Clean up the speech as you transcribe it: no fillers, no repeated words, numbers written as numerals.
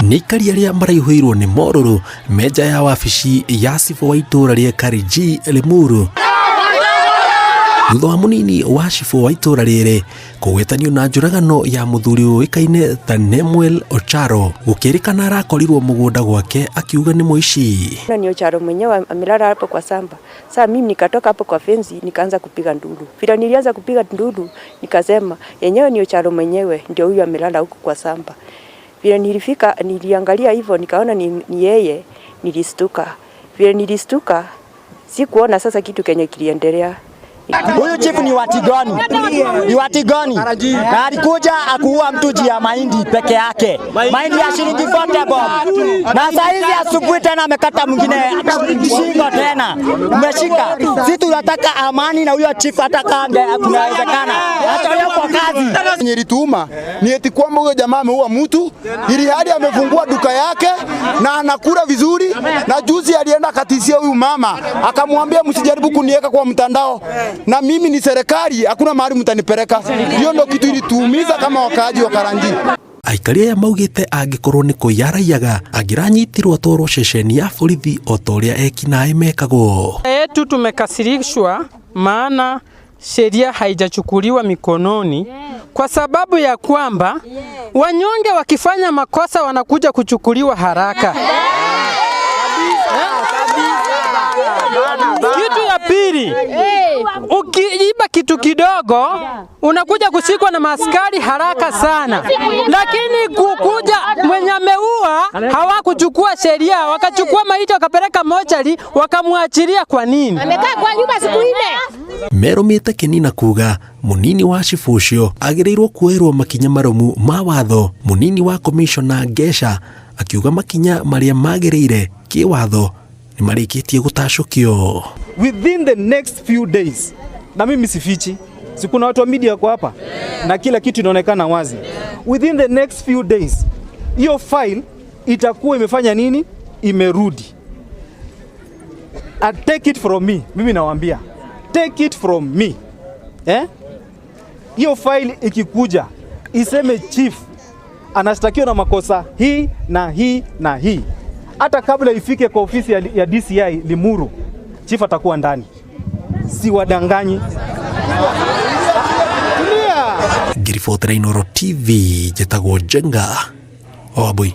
Nĩ aikari arĩa maraihũirwo nĩ morũrũ me nja ya wabici ya cibũ wa itũũra rĩa Kariji Limuru thutha wa mũnini wa cibũ wa itũũra rĩrĩ kũgwetanio na njũragano ya mũthuri ũĩkaine ta Nemuel Ocharo gũkĩrĩkana arakorirwo mũgũnda gwake akiuga nĩ mũici. Na ni Ocharo mwenyewe amelala hapo kwa shamba. Sasa mimi nikatoka hapo kwa fence nikaanza kupiga nduru. Vile nilianza kupiga nduru nikasema yenyewe ni Ocharo mwenyewe ndio huyu amelala huku kwa shamba. Vile nilifika niliangalia hivyo nikaona ni yeye, nilistuka. Vile nilistuka sikuona sasa kitu kenye kiliendelea. Huyu chifu ni wa Tigoni, ni wa Tigoni na alikuja akuua mtu juu ya mahindi peke yake, mahindi ya shilingi 40 bob, na saa hizi asubuhi tena amekata mwingine shingo tena, umeshika. Sisi tunataka amani na huyo chifu, hata kama kunawezekana atolewe kwa kazi. Ilituuma ni eti kwamba huyo jamaa ameua mtu ili hadi amefungua duka yake na anakula vizuri, na juzi alienda akatishia huyu mama akamwambia, msijaribu kuniweka kwa mtandao na mimi ni serikali, hakuna mahali mtanipeleka. Hiyo ndo kitu ilituumiza kama wakaaji wa Karanji. Aikari aya maugĩte angĩkorwo nĩ kũiya araiyaga angĩranyitirwo atwarwo ceceni ya borithi o ta ũrĩa ekinaĩ mekagwo. Yetu tumekasirishwa, maana sheria haijachukuliwa mikononi kwa sababu ya kwamba wanyonge wakifanya makosa wanakuja kuchukuliwa haraka. Kitu ya pili, ukiiba kitu kidogo unakuja kushikwa na maaskari haraka sana, lakini kukuja mwenye ameua hawakuchukua sheria, wakachukua maiti wakapeleka mochari wakamwachilia. Kwa nini? Amekaa kwa nyumba siku nne. Merũmĩte kĩni na kuga mũnini wa cibũ ũcio agĩrĩirwo kuoerwo makinya marũmu ma watho. Mũnini wa komishona Ngesha akiuga makinya marĩa magĩrĩire kĩwatho nĩ marĩkĩtie gũtacũkio. Within the next few days, na mimi sifichi, si kuna watu wa media kwa hapa na kila kitu inaonekana wazi. Within the next few days hiyo file itakuwa imefanya nini? Imerudi. And take it from me, mimi nawaambia, take it from me, eh? Hiyo file ikikuja iseme chief anashtakiwa na makosa hii na hii na hii, hata kabla ifike kwa ofisi ya DCI Limuru, chief atakuwa ndani. Siwadanganyi. Ngiribotera Inooro TV, njĩtagwo Njenga Wambui.